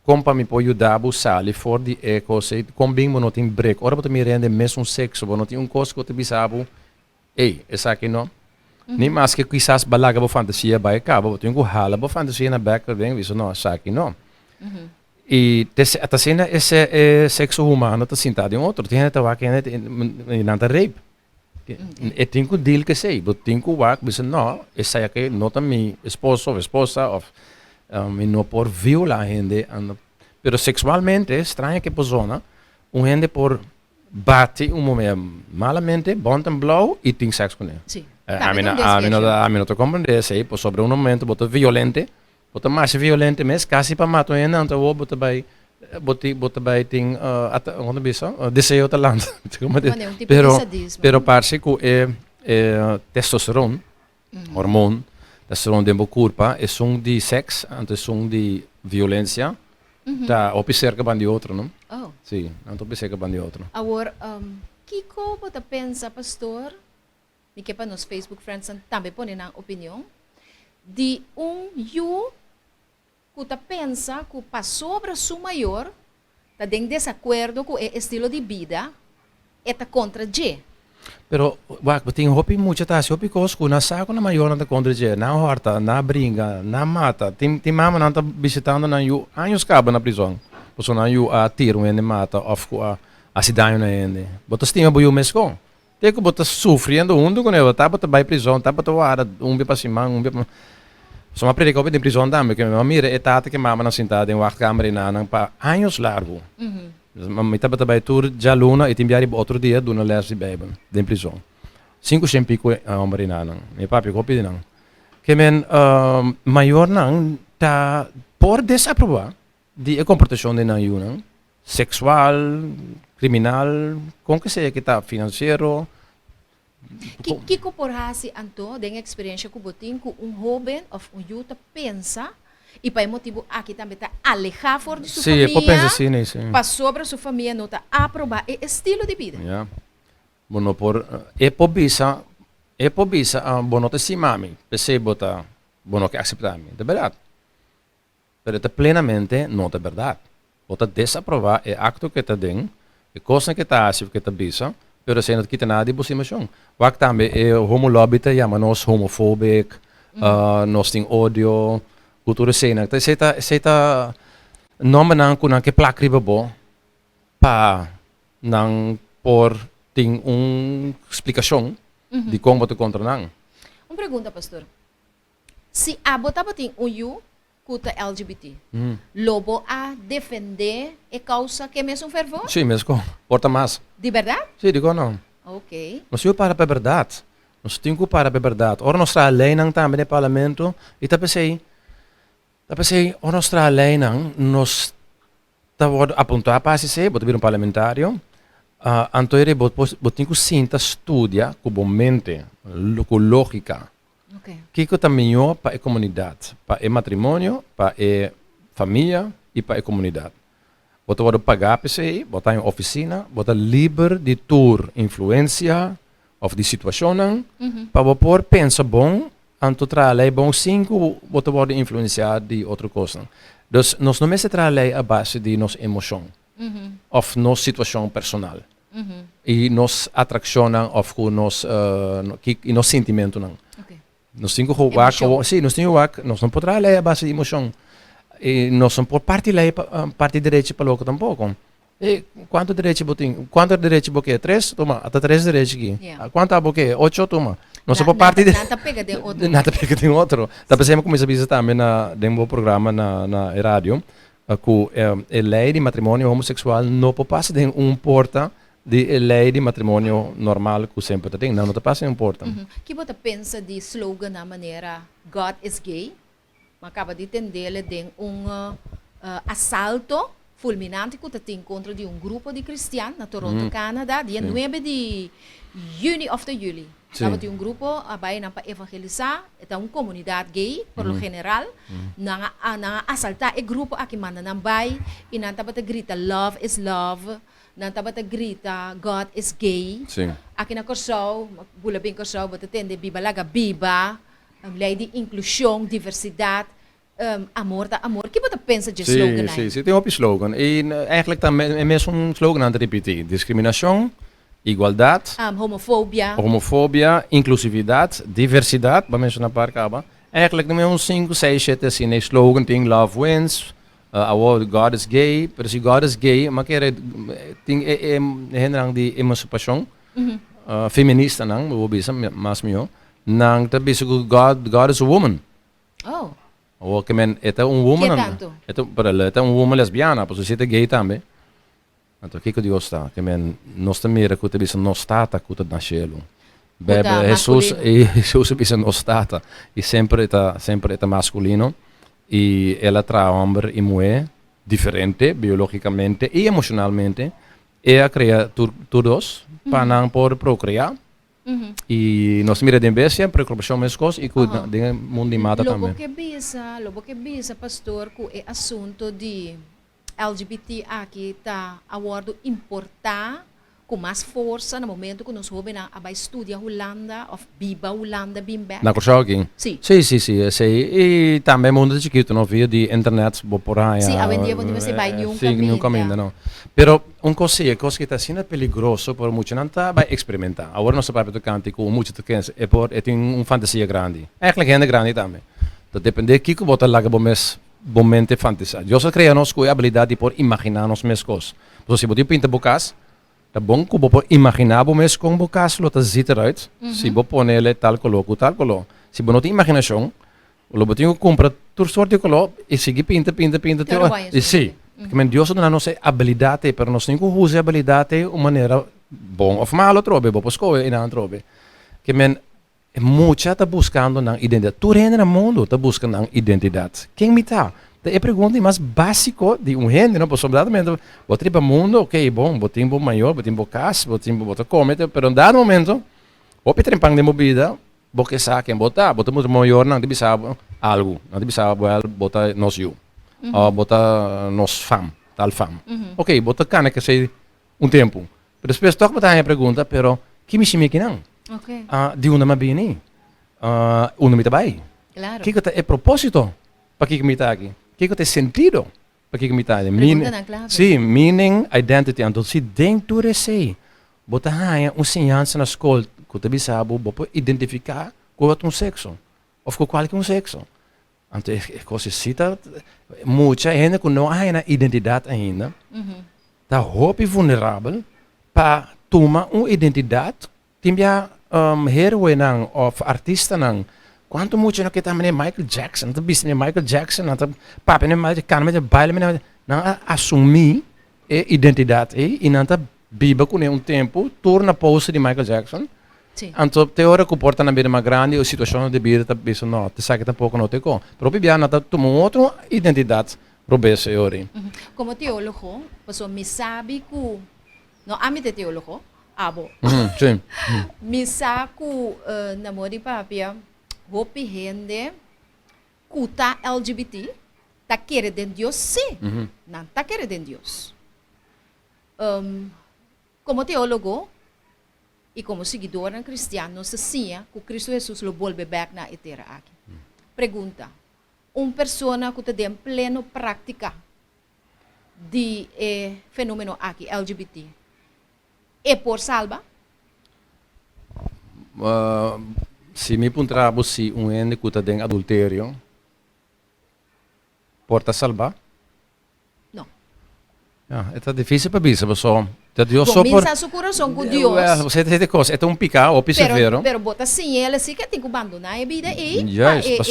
Kon pa mi por yuda bo sali for di e kos ei, kon bin bo no tin brek. Ora bo ta mira hende mesun sekso, bo no tin un kos ku ta bisa bo, Ey, esaki no. Ni maske kisas bo a laga bo fantasia bai kaba, bo tin ku hala bo fantasia na bek den bisa no, esaki no. I ta asina e e sekso humano ta sinta den otro. Tin hende ta wak hende i nan ta rape. E tin ku deal ku esei. Bo tin ku wak bisa no, esaki no ta mi esposo of esposa of mi no por viola hende. Pero seksualmente, straña ke persona, un hende por Bati un muhé malamente, bont en blou i tin sèks kuné. Sí. Ami no, ami no, ami no ta komprendé esei, pasobra un momento bo ta violente, bo ta masha violente mes, kasi pa mata un hende, anto awor bo ta bai, bo tin, bo ta bai tin kon ta bisa, deseo ta lanta. Mane, un tipo di Pero, sadismo. pero parse ku e, e testosteron, hormoon, testosteron den bo kurpa, esun di sèks, anto esun di violensia, Ta hopi serka ban di otro, no? Oh. Sí, nan ta hopi serka ban di otro. Awor, kiko bo ta pensa, pastor? Mi ke pa nos Facebook friendsnan tambe pone nan opinion. Di un yu ku ta pensa ku pasobra su mayor ta den desakuerdo ku e estilo di bida, e ta kontra dje. Pero, wak, bo tin hopi mucha ta hasi hopi kos ku nan sa ku nan mayornan ta kontra dje. Nan hòrta, nan bringa, nan mata. Tin, tin mamanan ta bisitando nan yu años kaba na prizòn, pasobra nan yu a tira un hende mata òf ku a hasi daño na hende. Bo ta stima bo yu meskon. Te ku bo ta sufriendo huntu kuné, bo tabata bai prizòn, tabata warda un bia pa siman, un bia pa. Pasobra mi a predika hopi den prizòn tambe, ke mi a mira e tata ku e mamanan sintá den wachtkamer enanan pa años largu. Mi tabata bai tur djaluna i tin bia riba otro dia duna les di Bijbel den prizon. Sinku shen piku homber i nanan. Mi papia ku hopi di nan. Ke men mayornan ta por desaproba di e komportashon di nan yunan, seksual, kriminal, kon ke sea ke ta, finansiero. Kiko por hasi anto den e eksperensha ku bo tin ku un hóben òf un yu ta pensa i pa e motibu aki tambe ta alehá for di su Sí, e por pensa famia asina, sí. pasobra su famia no ta aprobá e estilo di bida? Ya. Bo no por, e por bisa, e por bisa, bo no ta stima mi, p'esei bo ta, bo no ke akseptá mi. Ta bèrdat. Pero e ta plenamente no ta bèrdat. Bo ta desaprobá e akto ku e ta den, e kosnan ku e ta hasi òf ku e ta bisa, pero esei no ta kita nada di bo stimashon. Wak tambe e homo lobby ta yama nos homofóbik, nos tin odio, ku tur eseinan. Ta esei ta esei ta nòmbernan ku nan ke plak riba bo pa nan por tin un splikashon dikon bo ta kontra nan. Un pregunta pastor. Si abo tabatin un yu ku ta LGBT, lo bo a defendé e kousa ku e mesun fervor? Sí, meskos. Por ta mas. Di bèrdat? Sí, dikon no? Oké. Nos tin ku para pa e bèrdat. Nos tin ku para pa e bèrdat. Ora nos traha leinan tambe den e parlamento, i ta p'esei, ta p'esei ora nos traha leinan, nos ta wòrdu apuntá pa hasi esei, bo ta bira un parlamentario, anto e bo bo tin ku sinta studia ku bo mente, ku lógika. Kiko ta mihó pa e komunidat, pa e matrimonio, pa e famia i pa e komunidat. Bo ta wòrdu pagá p'esei, bo ta den un ofisina, bo ta liber di tur influensia òf di situashonnan pa bo por pensa bon anto traha lei bon sin ku bo ta wòrdu influensiá di otro kosnan. Dus nos no mester traha lei a base di nos emoshon òf nos situashon personal i nos atrakshonnan òf ku nos i nos sintimentunan. Nos tin ku wak, sí, nos tin ku wak, nos no por traha lei a base di emoshon i nos no por parti lei parti derechi pa loko tampoko. E kuantu derechi bo tin? Kuantu derechi bo ke? Tres? Tuma, ata tres derechi aki. Kuantu abo ke? Ocho? Tuma. Nos no por parti Nan ta pega den otro. Nan ta pega den otro. Ta p'esei mi kuminsá bisa tambe na den bo programa na na e radio ku e lei di matrimonio homoseksual no por pasa den un porta di e lei di matrimonio normal ku semper ta tin. Nan no ta pasa den un porta. Ki bo ta pensa di slogannan manera God is gay? Bo a kaba di tendele den un asalto fulminante ku ta tin kontra di un grupo di kristian na Toronto, Canada, dia nuebe di yüni òf ta yüli. Tabatin un grupo a bai nan pa evangelisá, e ta un komunidat gay por lo general. Nan a nan a asaltá e grupo aki manda nan bai i nan tabata grita love is love, nan tabata grita God is gay. Aki na Kòrsou, bula bin Kòrsou bo ta tende biba laga biba. Lei di inklushon, diversidat, amor ta amor. Ki bo ta pensa dje slogan ei? Sí, sí, tin hopi slogan. I eigenlijk ta e mesun slogannan ta ripití. Diskriminashon, igualdat. Homofobia. Homofobia, inklusividat, diversidat, bo a menshoná par kaba. Eigenlijk ta un sinku, seis, shete asina e slogan tin love wins, awor God is gay, pero si God is gay, mi a kere tin e hendenan di emansipashon, feministanan, bo por bisa mas mihó, Nan ta bisa ku God, God is a woman. Oh. Awor ke men, e ta un woman. Ke tantu? E ta, pero e ta un woman lesbiana, pasobra si e ta gay tambe. Anto kiko Dios ta? Ke men, nos ta mira ku ta bisa nos Tata ku ta na shelu. Ku ta Bijbel, Hesus, maskulino. Hesus a bisa nos Tata. I semper e ta, semper e ta maskulino. I el a traha hòmber i muhé diferente biológikamente i emoshonalmente. E a krea tur, tur dos pa nan por prokreá. I nos mira den bestia, preokupashon meskos i ku den e mundu di mata tambe. Lo bo ke bisa, lo bo ke bisa pastor ku e asunto di LGBT aki ta a wòrdu importá ku mas forsa na momento ku nos hóbennan a bai studia Hulanda òf biba Hulanda bin bèk? Na Kòrsou aki? Sí. Sí, sí, sí, esei. I tambe e mundu ta chikitu no, via di internet bo por haña. Sí, awendia bo no mester bai niun kaminda. Sí, niun kaminda no. Pero un kos si, e kos ki ta asina peligroso por muchanan ta bai eksperimentá. Awor nos ta papia tokante ku un mucha ta kens e por e tin un fantasia grandi. Eigentlik hende grandi tambe. Ta dependé kiko bo ta laga bo mes bo mente fantisá. Dios a krea nos ku e abilidat di por imaginá nos mes kos. Pasobra si bo tin pinta bo kas, ta bon ku bo por imaginá bo mes kon bo kas lo ta zit eruit si bo pone el e tal koló ku tal koló. Si bo no tin imaginashon, Lo bo tin ku kumpra tur sort di koló i sigui pinta, pinta, pinta te ora. I si, men Dios a duna nos e abilidat ei, pero nos tin ku usa e abilidat ei un manera bon òf malo atrobe, bo por skohe einan atrobe. Ke men e mucha ta buskando nan identidat. Tur hende na mundu ta buska nan identidat. Ken mi ta? Ta e pregunta di mas básiko di un hende, no? Pasobra dado momento bo ta riba mundu, oke, bon, bo tin bo mayor, bo tin bo kas, bo tin bo ta kome, pero dado momento hopi trempan den bo bida Bo ke sa ken bo ta. Bo ta mustra mayornan ta bisa bo algu. Nan ta bisa bo el bo ta nos yu. Of bo ta nos fam, tal fam. Ok, bo ta kana kesei un tempu. Pero despues tok bo ta haña pregunta, pero ki mi shimi akinan? Di unda mi a bini? Unda mi ta bai? Kiko ta e proposito pakiko mi ta aki? Kiko ta e sentido? Pakiko mi ta? Preguntanan clave. Sí, meaning, identity. Anto si den tur esei bo ta haña un siñansa na skol ku ta bisa bo bo por identifiká ku bo ta un sekso òf ku kualke un sekso. Anto e kos esei ta mucha hende ku no a haña nan identidat ainda ta hopi vulnerabel pa tuma un identidat. Tin bia heroenan of artistanan cuanto mucha no ke ta mene Michael Jackson, nan ta bisti mene Michael Jackson, nan ta papia mene Michael, cana mene, baila mene, nan a asumi e identidad ey y nan ta biba cune un tempo tur na poster di Michael Jackson. Anto te ora cu por ta nan bira mas grandi o situacionnan di bida ta bisa no, esaki tampoco no ta e con. Pero hopi bia nan ta tuma un otro identidad robes e ora ey. Como teologo, pasobra mi sabi cu No ami ta e teologo, abo. Sí. Mi sa ku na moda di papia hopi hende ku ta LGBT ta kere den Dios, sí, nan ta kere den Dios. Komo teologo i komo siguidornan kristian nos ta siña ku Kristu Hesus lo bolbe bèk na e tera aki. Pregunta, un persona ku ta den pleno práktika di e fenomeno aki, LGBT, e por salba? Si mi puntra bo si un hende ku ta den adulterio por ta salba? No. Ya, e ta dificil pa bisa paso ta Dios so por. Bo minsa su curason cu Dios. Well, esei ta e cos, e ta un pica hopi severo. Pero bo ta siña el asi ke tin cu bandona e bida ei pa e por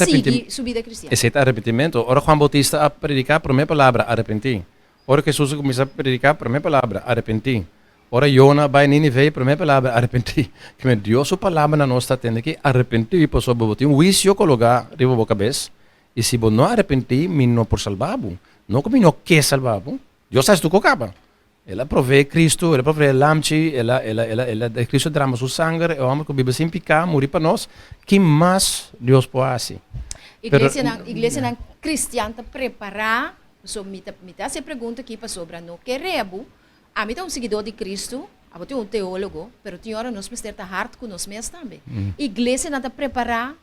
sigui su bida cristian. Esei ta arrepentimento. Ora Juan Bautista a predica, prome palabra, arrepenti. Ora Jesus a cuminsa predica, prome palabra, arrepenti. Ora Jona a bai Ninive, prome palabra, arrepenti. Kimen Dios su palabra na nos ta tende ki arrepenti pasobra bo tin un huicio cologa riba bo cabes. I si bo no arepentí, mi no por salba bo. No ku mi no ke salba bo. Dios a hasi tur ku kaba. El a proveé Kristu, el a proveé e lamchi, el a, el a, el a, el a, Kristu a drama su sanger, e hòmber ku biba sin piká a muri pa nos. Ki mas Dios por hasi? Pero. Iglesianan, iglesianan kristian ta prepará, pasobra mi ta, mi ta hasi e pregunta aki pasobra no kere bo, ami ta un siguidó di Kristu, abo tin un teólogo, pero tin ora nos mester ta hard ku nos mes tambe. Iglesianan ta prepará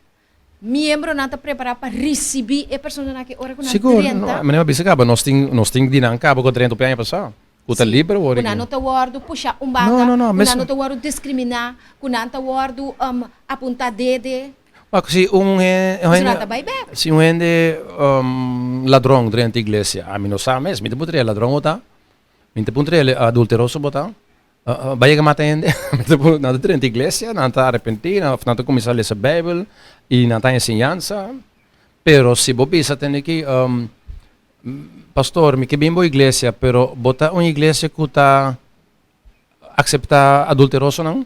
Miembronan ta prepará pa risibí e personanan aki ora ku nan Sigur, drenta. no, manera mi a bisa kaba, nos tin, nos tin di nan kaba ku a drenta hopi aña pasá, ku ta Sí, liber awor ku nan aki. no ta wòrdu pushá un No, banda, no, no, ku nan mes. no ta wòrdu diskriminá, ku nan ta wòrdu apuntá dede. Wak, si un he, un Pasobra hende, nan ta bai bèk. si un hende ladron drenta iglesia, ami no sa mes, mi ta puntra e ladron bo ta? Mi ta puntra e adulteroso bo ta? Bai yega mata hende, nan ta drenta iglesia, nan ta arepentí, òf nan ta kuminsá lesa Beibel i nan ta haña enseñansa. Pero si bo bisa tende ki, Pastor, mi ke bin bo iglesia, pero bo ta un iglesia ku ta akseptá adulterosonan?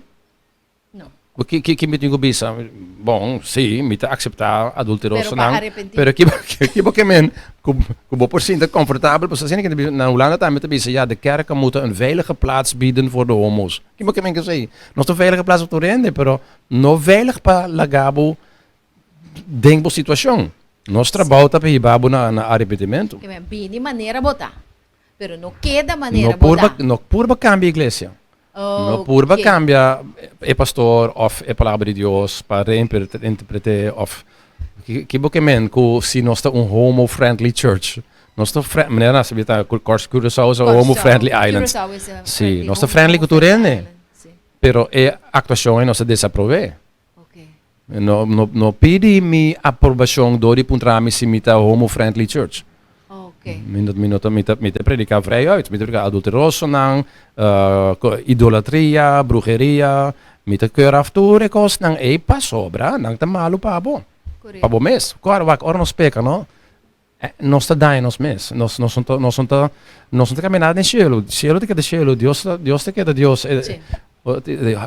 No. Ki ki mi tin ku bisa? Bon, sí, mi ta akseptá adulterosonan. Pero pa arepentí. Pero ki ki bo ke men ku ku bo por sinta komfortabel? Pasobra asina ke ta bisa, na Hulanda tambe ta bisa, ja, de kerken moeten een veilige plaats bieden voor de homo's. Ki bo ke men ku esei? Nos ta un veilige plaats pa tur hende, pero no veilig pa laga bo den bo situashon. Nos trabou ta pa hiba bo na na arepentimentu. Ke men bini manera bo ta, pero no keda manera bo ta. No purba kambia iglesia. No purba cambia e pastor of e palabra di Dios pa reinterprete of ki bo ke men ku si nos ta un homo friendly church. Nos ta manera nan sa ta Curaçao is a homo friendly island. Si, nos ta friendly ku tur hende. Pero e aktuashon ei nos ta desaprob'é. No no no pidi mi aprobashon dor di puntra mi si mi ta homo friendly church. Mi no mi no ta mi ta mi ta prediká vrij uit. Mi ta prediká adulterosonan, idolatria, bruheria. Mi ta keur af tur e kosnan ei pasobra nan ta malu pa bo. Pa bo mes. Kòrda wak ora nos peka no, nos ta daña nos mes. Nos nos no ta nos no ta nos no ta kambia nada den shelu. Shelu ta keda shelu, Dios ta Dios ta keda Dios.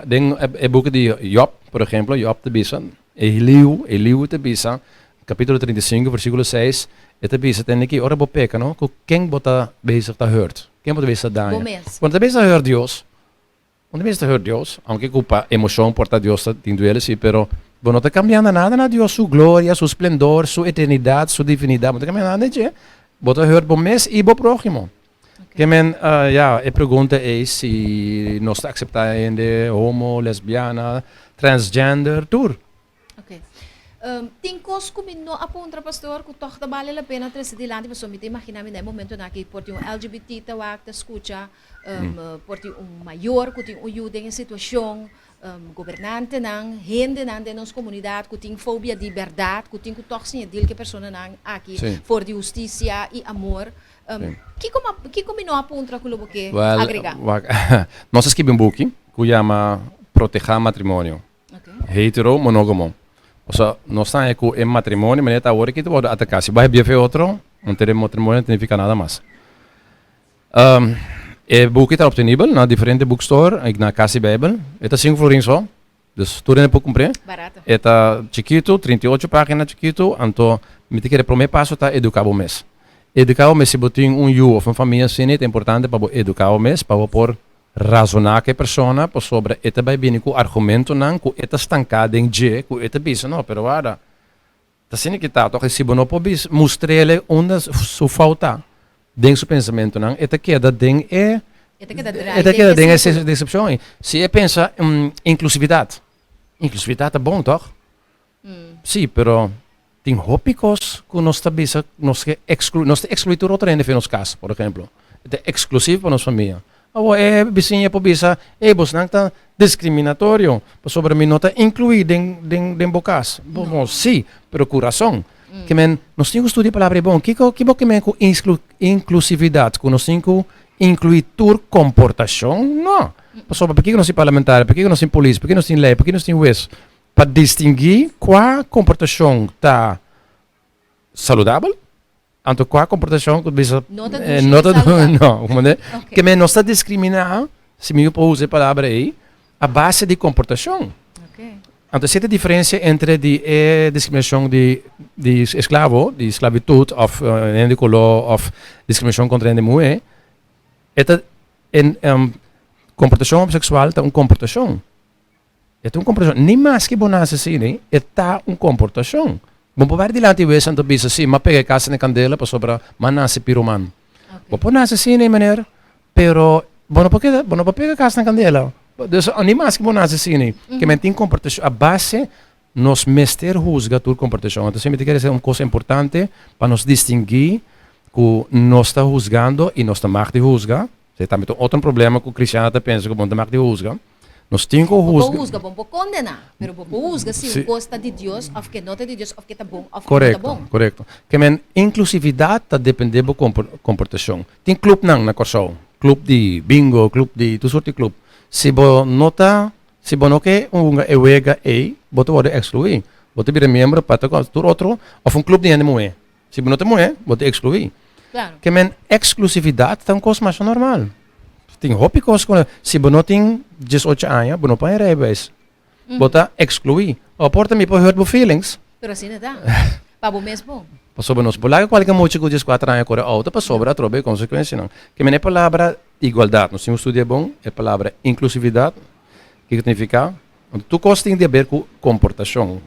Den e buki di Job, por ehemplo, Job ta bisa, Eliú, Eliú ta bisa, capítulo 35, versículo 6, e ta bisa tende ki ora bo peka, no, ku ken bo ta bezig ta hurt? Ken bo ta bezig ta daña? Bo mes. Bo no ta bezig ta hurt Dios. Bo no ta bezig ta hurt Dios, aunke ku pa emoshon por ta Dios ta tin duele, si, pero bo no ta kambiando nada na Dios su gloria, su splendor, su eternidat, su divinidat, bo no ta kambiando nada na dje. Bo ta hurt bo mes i bo próhimo. Ke men, ya, e pregunta ei si nos ta akseptá hende homo, lesbiana, transgender, tur. Ok. Tin kos ku mi no a puntra pastor ku tòg ta bale la pena trese dilanti pasobra mi ta imaginá mi na e momentonan aki por tin un LGBT ta wak ta skucha, por tin un mayor ku tin un yu den e situashon, gobernantenan, hendenan den nos komunidat ku tin fobia di bèrdat ku tin ku tòg siña dil ku e personanan aki for di hustisia i amor. Kiko kiko mi no a puntra ku lo bo ke agregá? Wak, nos a skibi un buki ku yama Protehá Matrimonio. Hetero monógamo. Osea, nos ta haña ku e matrimonio manera ta awor aki ta wòrdu ataká. Si bo a hibia fe otro, anto e matrimonio no ta nifiká nada mas. E buki ta optenibel na diferente bookstore i na Kas di Beibel. E ta sinku florin so, dus tur hende por kumpr'é. Barato. E ta chikitu, 38 página chikitu, anto mi ta kere promé paso ta eduká bo mes. Eduká bo mes, si bo tin un yu òf un famia asina, ta importante pa bo eduká bo mes pa bo por Razoná ku e persona pasobra e ta bai bini ku argumentonan ku e ta stanká den dje ku e ta bisa no pero wara ta asina ki ta tòg i si bo no por bisa mustr'el unda su fout ta den su pensamentonan e ta keda den e E ta keda draai e ta den keda e den e sírkulo. desepshon ei si e pensa inklusividat inklusividat ta bon tòg si pero tin hopi kos ku nos ta bisa nos ke ekskluí nos ta ekskluí tur otro hende for nos kas por ehemplo e ta eksklusivo pa nos famia awor e bisiña por bisa ey bosnan ta diskriminatorio pasobra mi no ta inkluí den den den bo kas bo bo si pero ku rason ke men nos tin ku studia e palabra ei bon kiko ki bo ke men ku inklusividat ku nos tin ku inkluí tur komportashon no pasobra pakiko nos tin parlamentario pakiko nos tin polis pakiko nos tin lei pakiko nos tin hues Pa distinguí kua komportashon ta saludabel, anto kua komportashon ku bisa No ta dushi no ta saludabel. no, comprende? Ok. Ke men nos ta diskriminá, si mi por usa e palabra ei, a base di komportashon. Ok. Anto esei ta e diferensia entre di e diskriminashon di di esklavo, di sklabitut òf hende di koló òf diskriminashon kontra hende muhé, e ta en komportashon homoseksual ta un komportashon. E ta un komportashon. Ni maske bo nase asina, e ta un komportashon. Bo por bai dilanti wes anto bisa, si, m'a pega e kasa na kandela pasobra m'a nase piroman. Bo por nase asina, meneer, pero bo no por keda, bo no por pega e kasa na kandela. Dus, ni maske bo nase asina, ke men tin komportashon a base nos mester husga tur komportashon. Anto mi ta kere esei un kos importante pa nos distinguí ku nos ta husgando i nos ta mag di husga. Esei tambe ta un otro problema ku kristiannan ta pensa ku bo no ta mag di husga. Nos tin ku Bo por husga. husga, bo no por kondená, pero bo por husga si un kos ta di Dios òf ke no ta di Dios òf ke ta bon òf ke no ta Korekto, bon. korekto. Ke men inklusividat ta dependé bo komportashon. Tin klupnan na Kòrsou, klup di bingo, klup di tur sorti klup. Si bo no ta, si bo no ke hunga e wega ei, bo ta wòrdu ekskluí. Bo ta bira miembro pa tur otro òf un klup di hende muhé. Si bo no ta muhé, bo ta ekskluí. Claro. Ke men eksklusividat ta un kos masha normal. Tin hopi kos ku si bo no tin diesocho aña, bo no por haña rijbewijs. Bo ta ekskluí. O por ta mi por hurt bo feelings. Pero asina ta. Pa bo mes bon. Pasobra nos por laga kualke mucha ku dieskuater aña kore outo pasobra atrobe e konsekuensianan. Ke men e palabra igualdat, nos tin un studia bon, e palabra inklusividat, kiko ta nifiká? Tur kos tin di haber ku komportashon.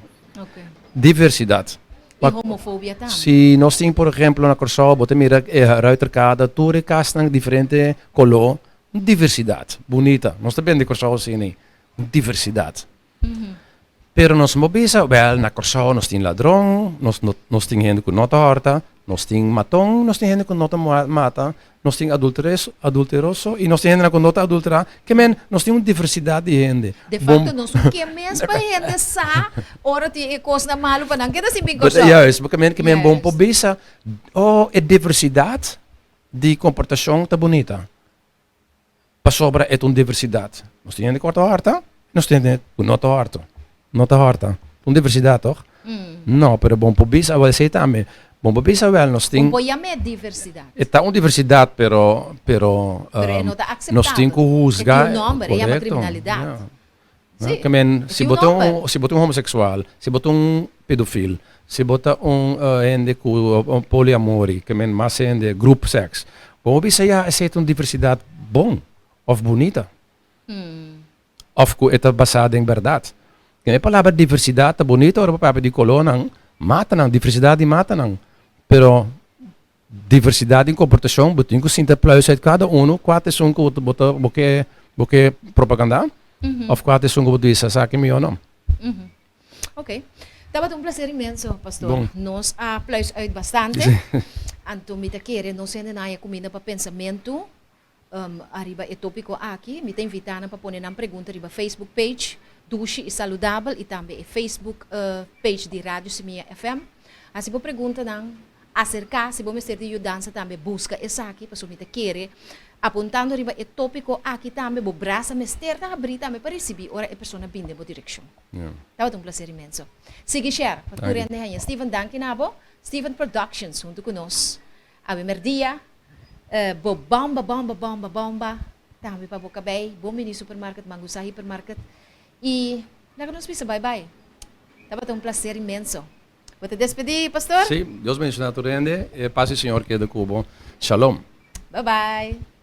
Diversidat. I homofobia tambe. Si nos tin por ehemplo na Kòrsou bo ta mira e Ruiterkade tur e kasnan diferente koló, un diversidat bunita. Nos ta bende Kòrsou asina ei, un diversidat. Pero nos no bisa, wèl na Kòrsou nos tin ladron, nos nos tin hende ku no ta hòrta, nos tin maton, nos tin hende ku no ta mata, Nos tin adulteres, adulteroso i nos tin hendenan ku no ta adulterá. Ke men, nos tin un diversidat di hende. De facto, nos no ke mes pa hende sa ora tin e kosnan malu pa nan keda sin bin Kòrsou. Juist, bo ke men, ke men bon por bisa, oh, e diversidat di komportashon ta bunita. Pasobra e ta un diversidat. Nos tin hende ku ta hòrta, nos tin hende ku no ta hòrta. No ta hòrta. Un diversidat, tòg? No, pero bon por bisa awel esei tambe. Bon por bisa awel nos tin. Bon por yam'é diversidat. E ta un diversidat, pero, pero. Pero e no ta akseptabel. Nos tin ku husga. E tin un nòmber, e yama kriminalidat. Sí. Ke men, si bo ta un, si bo ta un homoseksual, si bo ta un pedofil, si bo ta un hende ku poliamori, ke men mas hende, group sex, bo por bisa ya esei ta un diversidat bon òf bunita. Òf ku e ta basá den bèrdat. E palabra diversidat ta bunita ora bo papia di kolónan, matanan, diversidat di matanan, pero Diversidad den comportacion, bo tin cu sinta pluis uit cada uno cua ta esun cu bo ta bo ke bo ke propaganda of cua ta esun cu bo ta bisa esaki mihor no. Ok. Tabata un plaser inmenso, pastor. Bon. Nos a pluis uit bastante. Anto mi ta kere nos hende nan haya kuminda pa pensamentu ariba e topiko aki. Mi ta invitá nan pa pone nan pregunta riba Facebook page Dushi i Saludabel i tambe e Facebook page di Radio Simia FM. Hasi bo preguntanan, aserká si bo mester di yudansa tambe buska esaki pasobra mi ta kere apuntando riba e topiko aki tambe bo brasa mester ta habrí tambe pa risibí ora e persona bin den bo direkshon. Tabata un plaser inmenso. Sigui share pa tur hende haña. Steven danki na bo. Steven Productions huntu ku nos. Awe merdia bo bomba bomba bomba bomba tambe pa bo kabei bon bini supermarket Mangusa Hypermarket y laga nos bisa bye bye tabata un placer inmenso bo ta despedi pastor? Sí, Dios bendiciona tur hende, e paz di Señor keda cu bo, Shalom. Bye bye.